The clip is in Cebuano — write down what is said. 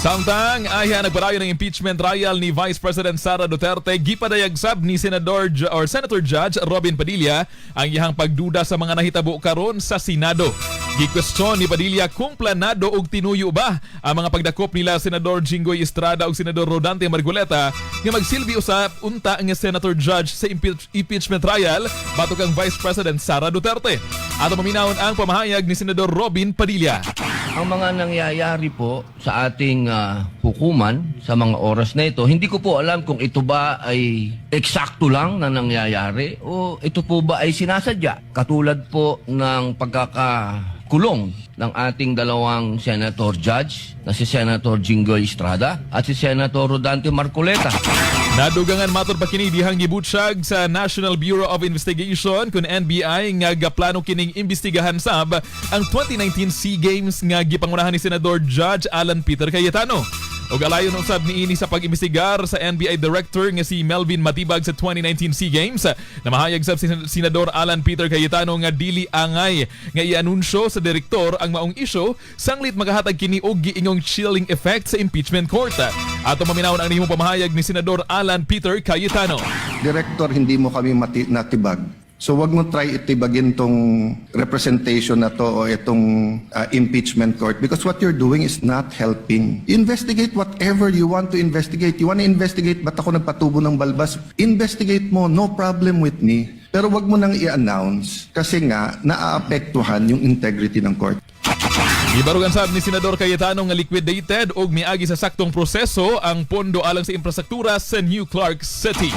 Samtang ayha nagpadayon ang impeachment trial ni Vice President Sara Duterte, gipadayag sab ni Senador or Senator Judge Robin Padilla ang iyang pagduda sa mga nahitabo karon sa Senado. Gikwestiyon ni Padilla kung planado og tinuyo ba ang mga pagdakop nila Senador Jinggoy Estrada ug Senador Rodante Marcoleta nga magsilbi usab unta nga Senator Judge sa impeachment trial batok ang Vice President Sara Duterte. Ato paminawon ang pamahayag ni Senador Robin Padilla. Ang mga nangyayari po sa ating hukuman sa mga oras na ito, hindi ko po alam kung ito ba ay eksakto lang na nangyayari o ito po ba ay sinasadya. Katulad po ng pagkakakulong ng ating dalawang senator judge na si Senator Jinggoy Estrada at si Senator Rodante Marcoleta. Nadugangan matod pa kini dihang gibutyag sa National Bureau of Investigation kun NBI nga gaplano kining imbestigahan sab ang 2019 SEA Games nga gipangunahan ni Senador Judge Alan Peter Cayetano. Ug alayon usab niini sa pag-imbestigar sa NBI Director nga si Melvin Matibag sa 2019 SEA Games. Namahayag sab si Senador Alan Peter Cayetano nga dili angay nga ianunsyo sa direktor ang maong isyu sanglit makahatag kini og giingong chilling effect sa impeachment court. Ato maminawon ang nihimong pamahayag ni Senador Alan Peter Cayetano. Director, hindi mo kami natibag. So wag mo try itibagin tong representation na to o itong impeachment court because what you're doing is not helping. Investigate whatever you want to investigate. You want to investigate ba't ako nagpatubo ng balbas? Investigate mo, no problem with me. Pero wag mo nang i-announce kasi nga naaapektuhan yung integrity ng court. Gibarugan sab ni Senador Cayetano nga liquidated og miagi sa saktong proseso ang pondo alang sa infrastruktura sa New Clark City.